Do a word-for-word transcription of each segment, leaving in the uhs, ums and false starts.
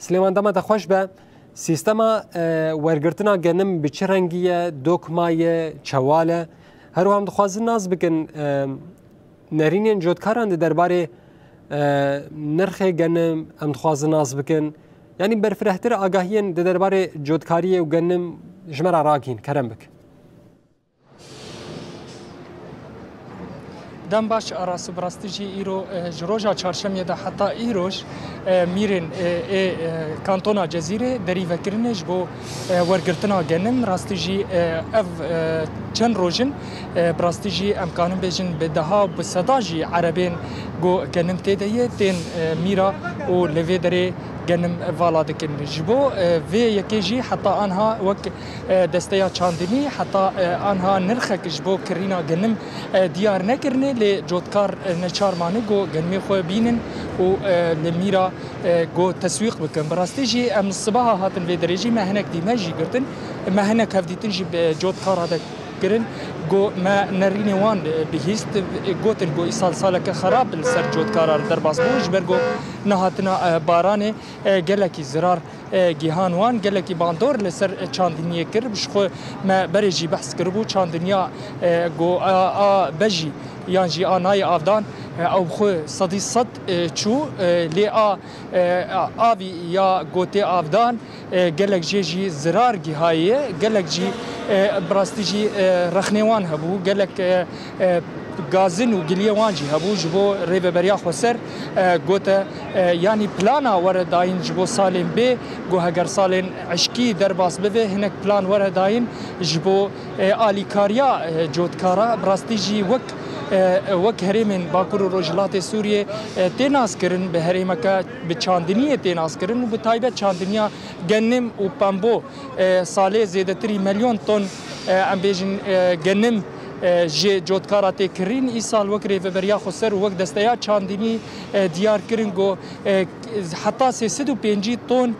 Silêman, dema te xweş be. Sîstema, e, wergirtina genim bi çi rengî ye, dokma ye, çewal e? Her wiha em dixwazin nas bikin, e, nerînên cotkaran di derbarê, e, nirxê genim em dixwazin nas bikin. Yanî berfirehtir agahiyên di derbarê cotkariyê û genim ji me re ragihîn, kerem bik. Dem baş, Aras, bi rastî jî îro, e, ji roja çarşemiyê de heta îroj, e, mîrên, e, ê, e, kantona Cezîrê derî vekirine ji bo, e, wergirtina genim. Rastî jî, e, ev, e, çend roj in, e, bi rastî jî em kanin bêjin bi deha, bi seda jî erebên ku genim tê de ye, tên, e, mîra û li vê derê genim vala dikin. Ji bo, e, vê yekê jî heta anha wek e, desteya çandinî heta, e, anha nirxek ji bo kirîna genim, e, diyar nekirine, lê cotkar, e, neçar mane ku genimê xwe bînin û, e, li mîra, e, ku teswîq bikin. Bi rastî jî em sibaha hatin vê derê jî me hinek dîme jî girtin. Me hinek hevdîtin jî bi cotkara de kirin ku me nerînê wan, e, bihîst, e, gotin ku îsal saleke xerab li ser cotkara derbas bû, ji ber ku nehatina, e, baranê, e, gelekî zirar e, gihan wan, gelekî bandor li ser, e, çandiniyê kir. Ji xwe me berê jî behs kiribû, çandiniya, e, ku a, a bejî yan jî a nayê avdan, e, ew xwe sedî sed, e, çû, e, lê a, e, a, avî ya gotê avdan, e, gelek jê jî zirar gihaye, gelek jî, e, bi rastî jî, e, rexnê wan hebû, gelek, e, e, gazin û giliyê wan jî hebû. Ji bo Rêveberiya Xweser, e, gote, e, yanî plana were dayîn ji bo salên bê, ku heger salên eşkî derbas bibe, hinek plan were dayîn ji bo, e, alîkariya, e, cotkara. Bi rastî jî wek, e, wek herêmên Bakur û Rojhilatê Sûriyê, e, tê naskirin, bi herêmeke bi çandiniyê tê naskirin û bi taybet çandiniya genim û pembo, e, salê zêdetirî milyon ton, e, em bêjin, e, genim, e, ji cotkara tê kirîn. Îsal wek Rêveberiya Xweser û wek desteya çandinî, e, diyar kirin ku, e, heta sê sed û pêncî ton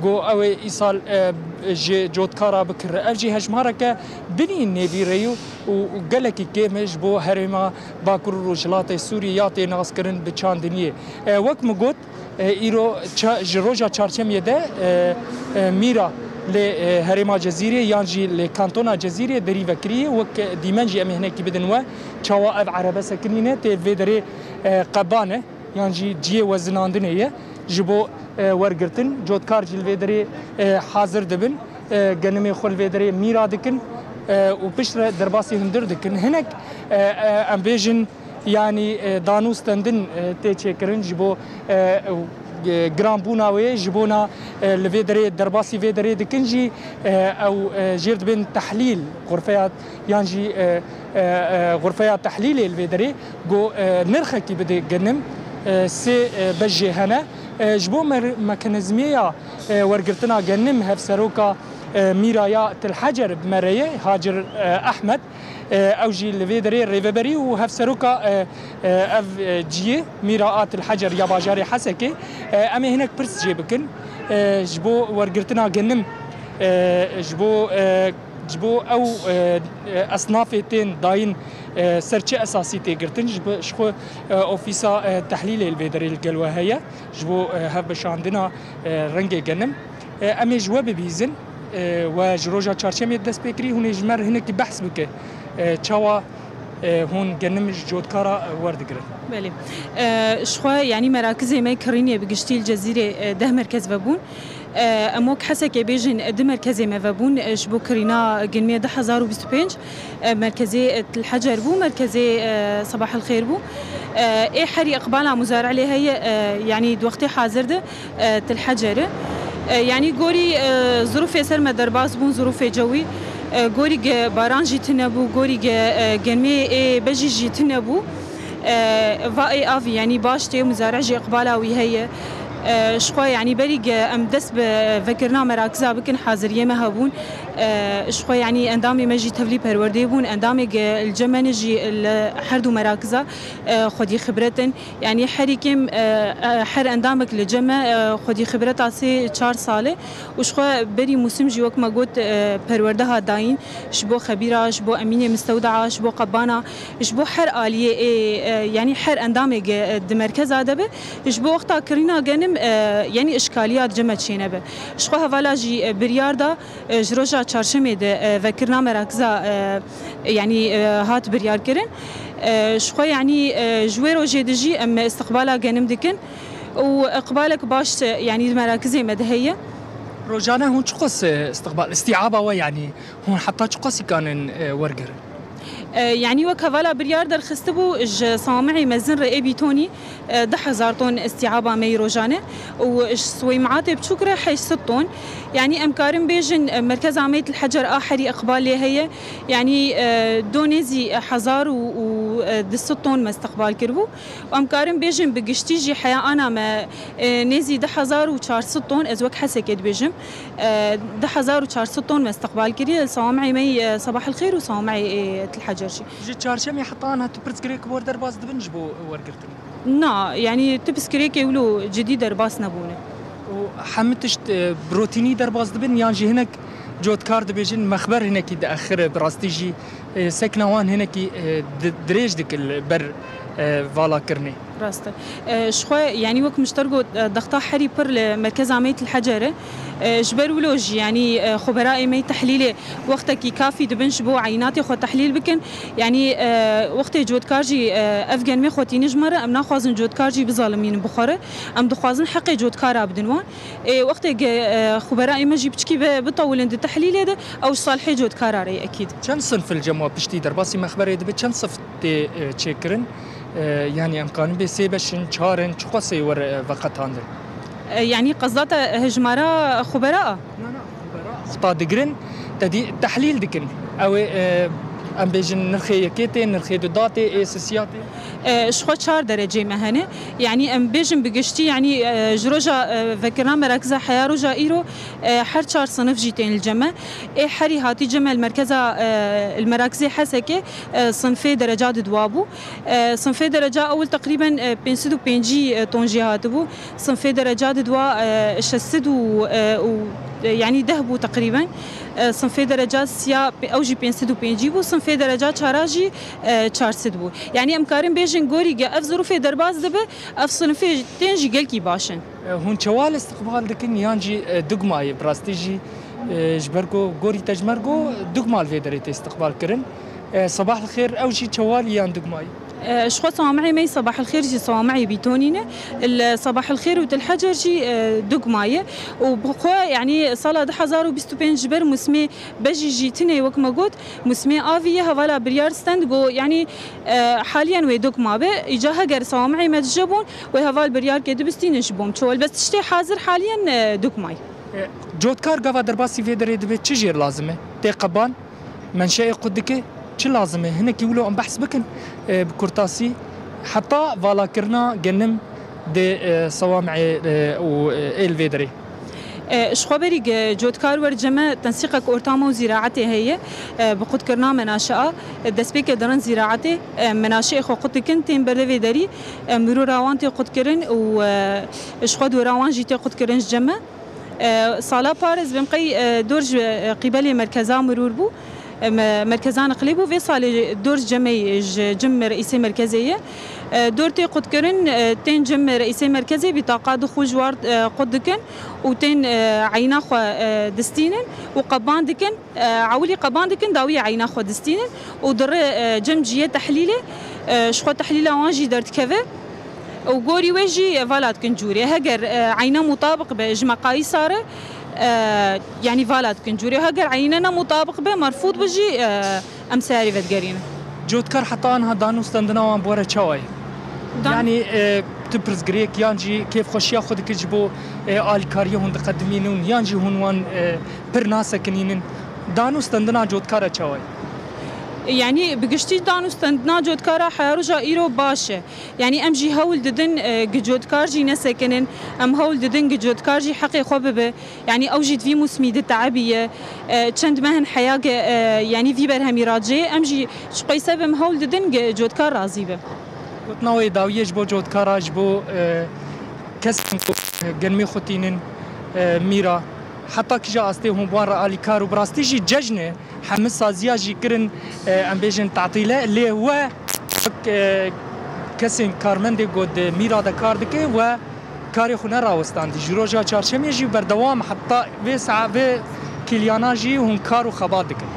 ku ew ê îsal, e, ji cotkara bikire. Ev jî hejmareke binî nêvîreyî û gelekî kêm e ji bo herêma Bakur û Rojhilatê Sûriyê ya tê naskirin bi çandiniyê. E, wek min got, E, îro ça-, ji roja çarşemiyê de, e, e, mîra lê, e, herêma Cezîrê yan jî lê kantona Cezîrê derî vekirî, wek dîmen jî em ê hinekî bidin we, çawa ev erebe sekinîne tê vê derê, e, qebane yan jî ciyê wezinandinê ye ji bo, e, wergirtin. Cotkar jî li vê derê, e, hazir dibin, e, genimê xwe li vê derê mîra dikin, e, û piştre derbasî hundir dikin. Hinek, e, e, em bêjin, yanî, e, danû stendin, e, tê çêkirin ji bo, e, e, giranbûna wê, ji bona, e, li vê derê derbasî vê derê dikin jî, e, ew, e, jêr dibên tehlîl, xurfeya yan jî, e, e, e, xurfeya tehlîlê li vê derê ku, e, nirxekî bide genim, e, sê, e, bej jê hene. E, ji bo mer-, mekanîzmêya, e, wergirtina genim hevseroka, e, mîra ya Til Hecer bi me re ye, Hacir, e, Ehmed. E, ew jî li vê derê rêveberî û hevseroka, e, e, ev, e, ciyê, mîra a Til Hecer ya bajarê Hesekê. E, em ê hinek pirs jê bikin. E, ji bo wergirtina genim, e, ji bo, e, ji bo ew, e, e, esnafê tên dayîn, e, ser çi esasî tê girtin? Ji bo, ji xwe, e, ofîsa, e, tehlîlê li vê derê li gel we heye. Ji bo, e, hevbeşandina, e, rengê genim. E, em ê ji we bibîzin. E, we ji roja çarşemê dest pê kirî, hûn ê ji me re hinekî behs bike. E, çawa, e, hûn genim ji cotkara werdigirin? Belê. E, ji xwe, yanî merakizê me kirînê bi giştî li Cezîrê, e, deh merkez vebûn. E, em wek Hesekê bêjin, e, du merkezê me vebûn, e, ji bo kirîna genimê du hezar û bîst û pênc. E, merkezê, e, Til Hecer bû, merkezê, e, Sebah el Xêr bû. E, ê herî iqbala muzari'ê heye, e, yanî di wextê hazir de, e, Til Hecer e. E, yanî gorî, e, zirûfê ser me derbas bûn, zirûfê cewî. E, gorî ge baran jî tune bû, gorî ge, e, genmê ê bejî jî tune bû. E, va ê avî, yanî baş tê, muzare jî iqbala wî heye. E, ji xwe, yanî berî ge em dest bi vekirina merakiza bikin, haziriyê me hebûn. E, ji xwe, yanî endamê me jî tevlî perwerdeyê bûn, endamê ge li cem me ne jî li her du merakiza, e, xwedî xibret in. Yanî herî kêm, e, e, her endamek li cem me, e, xwedî xibreta sê çar sal e û ji xwe berî mûsim jî wek me got, e, perwerde hat dayîn ji bo xebîra, ji bo emînê mistewdea, ji bo qebana, ji bo her aliyê ê, e, yanî her endamê ge, e, di merkeza de be, ji bo wexta kirîna genim, e, yanî işkaliya di cem me çênebe. Ji xwe hevala jî, e, biryar da, e, ji roja çarşemê de, e, vekirina merakiza, e, yanî, e, hat biryar kirin. E, ji xwe, yanî, e, ji wê rojê de jî em istiqbala genim dikin û iqbalek baş, e, yanî di merakizê me de heye. Rojane hûn çiqas, e, istiqbal, îstîaba we, yanî hûn heta çiqasî kanin, e, wergirin? E, yanî wek hevala biryar derxistibû, ji sawamehê mezin re ê bîtonî, e, deh hezar ton îstîaba me yî rojane û ji swêmiatê biçûk re heşt sed ton. Yanî em karin bêjin, e, merkeza me yî Til Hecer a herî iqbal lê heye. Yanî, e, do nêzî hezar û, û, e, du sed ton me istiqbal kiribû. Û em karin bêjin bi giştî jî heya ana me, e, nêzî du hezar û çar sed ton, ez wek Hesekê dibêjim, e, du hezar û çar sed ton me istiqbal kiriye, li sawamehê me yî, e, Sabah el Xêr û sawamehê, e, Til Hecer jî. Ji çarşemê heta niha tu pirsgirêk bi we re derbas dibin ji bo wergirtinê? Na, yanî tu pirsgirêkê wilo cidî derbas nebûne. Û hemû tişt, e, bi rotînî derbas dibin yan jî hinek cotkar dibêjin mexber hinekî diexire, bi rastî jî, e, sekna wan hinekî, e, di-, dirêj dike li ber, e, valakirinê? Rast e. E, ji xwe, yanî wek min ji te re got, e, dexta herî pir li merkeza me yî Til Hecer e. E, ji ber wilo jî, yanî, e, xwebera ê me yî tehlîlê wextekî kafî dibin ji bo eyînatê xwe tehlîl bikin. Yanî, e, wextê cotkar jî, e, ev genimê xwe tînin ji me re, em naxwazin cotkar jî bizalimînin bi xwe re. Em dixwazin heqê cotkara bidin wan. Ê, wextê ge, e, xwebera ê me jî piçkî bi-, bitewilin di tehlîlê de, ew ji salihê cotkara re ye ekîd. Çend sinf li cem we piştî derbasî mexberê dibe, çend sinf tê, e, çêkirin? E, yanî em karin bê sê beş in, çar in, çiqasê we re, e, veqetandin? E, yanî qezda te hejmara xwebera a? Na, na, xwebera. Xta digirin, te dî tehlîl dikin. Ew ê, e, em bêjin nirxê yekê tê, nirxê duda tê, ê sisiya tê. E, ji xwe çar dereceyê me hene. Yanî em bêjin bi giştî, yanî, e, ji roja, e, vekirina merakiza heya roja îro, e, her çar sinif jî tên li cem me. Ê herî hatî cem me li merkeza, e, li merakizê Hesekê, e, sinfê dereca diduwa bû. E, sinfê dereca ewil teqrîben, e, pênc sed û pêncî ton jê hatibû. Sinfê dereca diduwa, e, şeş sed û, e, û, e, yanî deh bû teqrîben. E, sinfê dereca siya, ew jî pênc sed û pêncî bû. Sinfê dereca çara jî, e, çar sed bû. Yanî em karin bêjin gorî ge ev zirûfê derbas dibe, ev sinifê tên jî gelkî baş in. E, hûn çewal istiqbal dikin yan jî, e, dugmayê? Bi rastî jî, e, ji ber ku gorî te ji me re got, dugma li vê derê tê istiqbal kirin. E, Sabah el Xêr ew jî çewalî yan dugmayî? E, ji xwe sawamehê me yî Sabah el Xêr jî sawamehê bîtonî ne. Li Sabah el Xêr û Til Hecer jî, e, dugma ye. Û bi xwe, yanî sala du hezar û bîst û pênc ji ber mûsimê bejî jî tune wek me got, mûsimê avî ye, hevala biryar stend got, yanî, e, haliyen wê dugma be. Îca heger sawamehê me dije bûn, wê heval biryarkê dibistînin ji bo me çewal. Bes tiştê hazir haliyen, e, dugma ye. E, cotkar gava derbasî vê derê dibe çi jêr lazim e? Tê qeban? Menşeê qut dike, çi lazim e? Hinekî wilo em behs bikin, e, bi kurtasî, heta valakirina genim di, e, sawamê, e, û, e, ê li vê derê. E, ji xwe berî ge cotkar wer cem me tensîqek orta me û zîraetê heye, e, bi qutkirina menaşea, e, destpêkê dirin zîraetê, e, menaşeê xwe qut dikin, tên berdevê derî, e, mirûra wan tê qutkirin û, e, ji xwe dora wan jî tê qutkirin ji cem me. E, sala par ez bêm qey, e, dor ji, e, qîbelê merkeza mirûr bû. E, me-, merkeza niqlî bû. Vê salê dor ji cemê, ji cem reîsê merkezê ye. E, dor tê qutkirin, e, tên cem reîsê merkezê bîtaqa du xûj war, e, qut dikin û tên, e, eyna xwe, e, distînin û qeban dikin. E, ewilî qeban dikin, dawiyê eyna xwe distînin û dire, e, cem cihê tehlîlê, e, ji xwe tehlîla wan jî derdikeve. Û gorî wê jî vala dikin cûrê. Heger, e, eyna mutabiq be ji meqayîsa re, e, yanî vala dikin cûrê. Heger eyne ne mutabiq be, merfûd be jî, e, em seyarî vedigerînin. Cotkar heta aniha dan û stendina wan bi we re çawa ye? Dan- Yanî, e, tu pirsgirêk yan jî kêfxweşiya xwe dikit ji bo, e, alîkariya hûn diqedimînin yan jî hûn wan, e, pir nasekinînin? Dan û stendina cotkara çawa ye? Yanî bi giştî dan û standina cotkara heya roja îro baş e. Yanî em jî hewl didin, e, gi cotkar jî nesekinin, em hewl didin gi cotkar jî heqê xwe bibe. Yanî ew jî di vî mûsimî de teebiye, e, çend meh in heya gi, e, yanî vî berhemî racê, em jî ji qey sebem hewl didin gi cotkar razî be. Gotina wê dawiyê ji bo cotkara, ji bo, e, kesên ku, e, genmê xwe tînin, e, mîra, heta kîja astê hûn bi wan re alîkar û bi rastî jî cejn e, hemî saziya jî kirin, e, em bêjin tatîle, lê we wek, e, kesên karmendê ku di mîra de kar dike, we karê xwe nerawestandî. Ji roja çarşemê jî berdewam heta vê saet, vê kîlyana jî hûn kar û xebat dikin.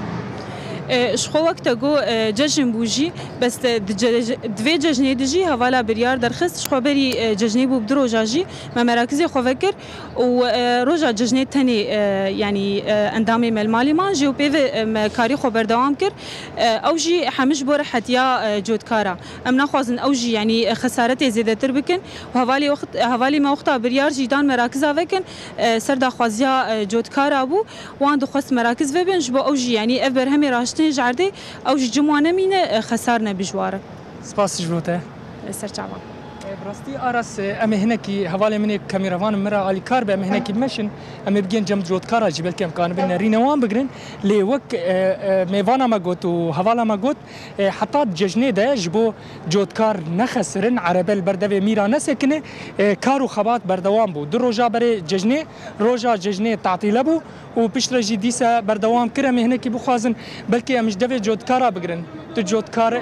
E, ji xwe wek te got, e, cejn bû jî, bes te di ce-, di vê cejnê de jî hevala biryar derxist. Ji xwe berî, e, cejnê bû bi du roja jî me merakizê xwe vekir û, e, roja cejnê tenê, e, yanî, e, endamê me li malê man jî û pê ve, e, me karî xwe berdewam kir. E, ew jî hemî ji bo rehetiya, e, cotkara. Em naxwazin ew jî, yanî, e, xesaretê zêdetir bikin û hevalê wext, hevalê me wexta biryar jî dan merakiza vekin, e, ser daxwaziya, e, cotkara bû. Wan dixwest merakiz vebin, ji bo ew jî, yanî ev berhemê raştinê ji erdê, ew jî cim wan nemîne, e, xesar nebe ji wa re. Spas ji bo te. Li ser çavan. E, bi rastî Aras, e, em ê hinekî hevalê min ê kameravanê min re alîkar be, em ê hinekî meşin, em ê bigên cem cotkara jî, belkî em kanibin nerîne wan bigrin. Lê wek, e, e, mêvana me got û hevala me got, e, heta di cejnê de ji bo cotkar nexesirin, erebe li ber devê mîra nesekine, e, kar û xebat berdewam bû. Du roja berê cejnê, roja cejnê tatîle bû. Û piştre jî dîsa berdewam kir, em ê hinekî bixwazin, belkî em ji devê cotkara bigirin. Tu cotkar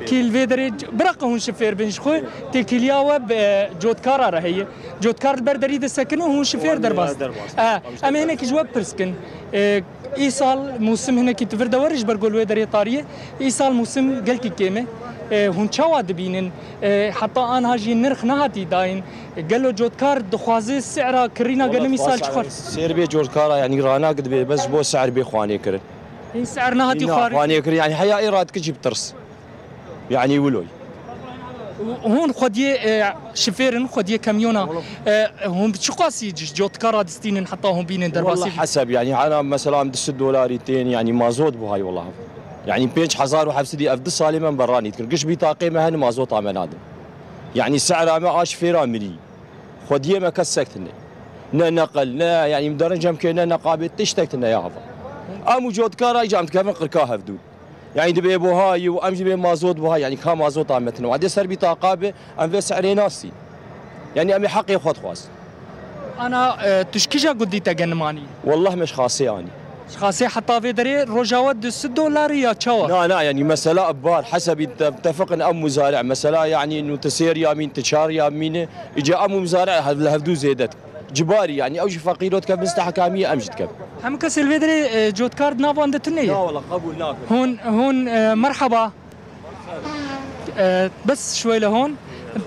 kî li vê derê, bira qe hûn şifêr bin ji xwe, têkiliya we bi, e, cotkara re heye. Cotkar li ber derî disekine û hûn şifêr derbas. E, em ê hinekî ji we pirs kin. E, îsal mûsim hinekî tu vir de were ji ber ku li wê derê tariye. Îsal mûsim gelkî kêm e. E, hûn çawa dibînin? E, heta anha jî nirx nehatî dayîn. Gelo cotkar dixwaze sera kirîna genim îsal çi xwar? Sêr bê cotkara, yanî ranak dibe, bes ji bo ser bê xwanê kirin. Hîn ser nehatî xwar. Xwanê kirin, yanî heya ê radikir jî bi tirs. Yanî wiloy. Hûn xwediyê, e, şifêrin, xwediyê kamyona. E, hûn bi çi qasî ji cotkara distînin heta hûn bînin derbasî? Wala hesab, yanî hena mesela em du sed dolarî tên, yanî mazot buhay wala. Yanî pênc hezar û heft sedî ev du salê me beranî dikir. Giş bî taqê me hene mazota me nadin. Yanî sera me a şifêra mirî. Xwediyê me kes sek tune. Ne neqel, ne, yanî em derin cem ke ne neqabê tiştek tune ya hava. Em û cotkara îca em dikevin qirka hevdû. Yanî dibê buhayî û em jî bê mazot buhayî, yanî ka mazota me tune. Wadê ser bî taqa be, em vê serê nasî. Yanî em ê heqê xwe dixwazin. Ana, e, tu ji kîja gundî te genim anî? Wallah me ji Xasê anî. Ji Xasê heta vê derê roja we du sed dolarî ya çawa? Na, na, yanî mesela bar, hesebî te-, tefiqin em muzare. Mesela yanî nu tu sêr ya mîn, tu çar ya mîne. Îca em û muzare hev-, li hevdû zêde dikin. Cibarî yanî ew jî feqîro dike mistehkamiyê em jî dikin. Hemû kesê li vê derê, e, cotkar di nav wan de tune ye? Na wala qebûl nakin. Hûn, hûn, e, merheba. E, bes şwêle hûn.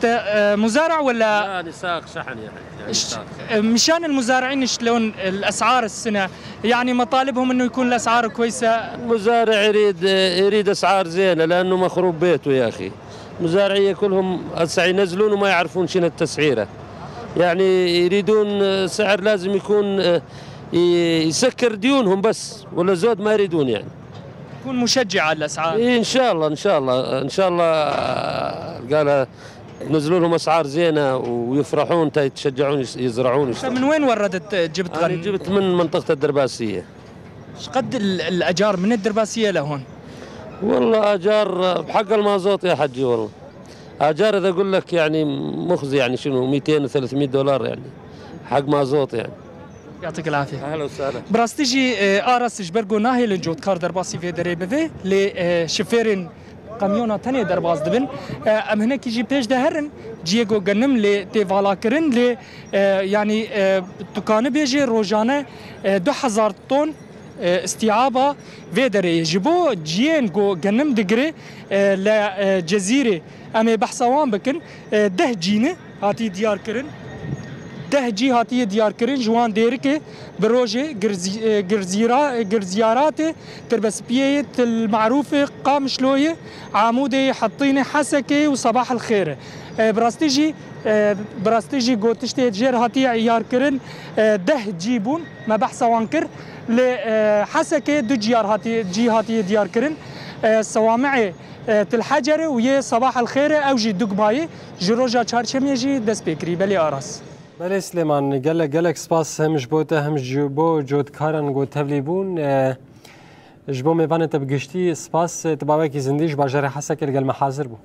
Te, e, muzara wala? لا، نساق شحن يعني. يعني نساق. E, mîşan el muzari'în işlon el es'ar sine. Yani metalibhum innu yekun el es'ar kweyse. المزارع يريد، يريد أسعار زينة لأنه مخروب بيته يا أخي. المزارعية كلهم هسه ينزلون وما يعرفون شنو التسعيرة. يعني يريدون سعر لازم يكون، آه، ي-، يسكر ديونهم بس، ولا زود ما يريدون يعني. يكون مشجع على الأسعار. إيه، إن شاء الله، إن شاء الله، إن شاء الله، آه، قال ينزلوا لهم أسعار زينة ويفرحون، تا يتشجعون يس-، يزرعون، أنت يشتغلون. من وين وردت، جبت أنا غنم؟ جبت من منطقة الدرباسية. شقد ال-، الأجار من الدرباسية لهون؟ والله أجار بحق المازوت يا حجي والله. أجار إذا أقول لك يعني مخزي، يعني شنو، ميتين وثلاثمية دولار يعني. حق مازوت يعني. يعطيك العافية. أهلا وسهلا. Bi rastî jî, e, Aras ji ber ku nahêlin cotkar derbasî vê derê bibe, lê, e, şifêrên kamyona tenê derbas dibin. E, em hinekî jî pêş de herin, ciyê ku genim lê tê valakirin, lê, e, yanî, e, tu kanî bêjî rojane, e, du hezar ton, e, îstîaba vê derê ye. Ji bo ciyên ku genim digire, e, li, e, Cezîrê, em ê behsa wan bikin, e, deh cî ne hatiye diyar kirin. Deh cî hatiye diyar kirin, ji wan dêrikê bi rojê girzî-, e, girzîra-, e, girzîyaratê, Tirbespiyê ye, Til Marûfê, Qamişloyê, Amûdê, Hettînê, Hesekê û Sebah el Xêr e. E, bi rastî jî, e, bi rastî jî got tiştê jêr hatiye îyar kirin, e, deh cî bûn, me behsa wan kir. Lê, e, Hesekê du ciyar hatiye, cî hatiye diyar kirin. E, Sewami'ê, e, Til Hecerê û yê Sabah El Xêrê, ew jî Dugmayê ji roja çarşemê jî dest pê kirî. Belê Aras. Belê Silêman, gelek, gelek spas hem ji bo te hem ji bo cotkaran ku tevlî bûn. E, ji bo mêvanê te bi giştî spas, e, tu bawekî zindî ji bajarê Hesekê li gel me hazir bû.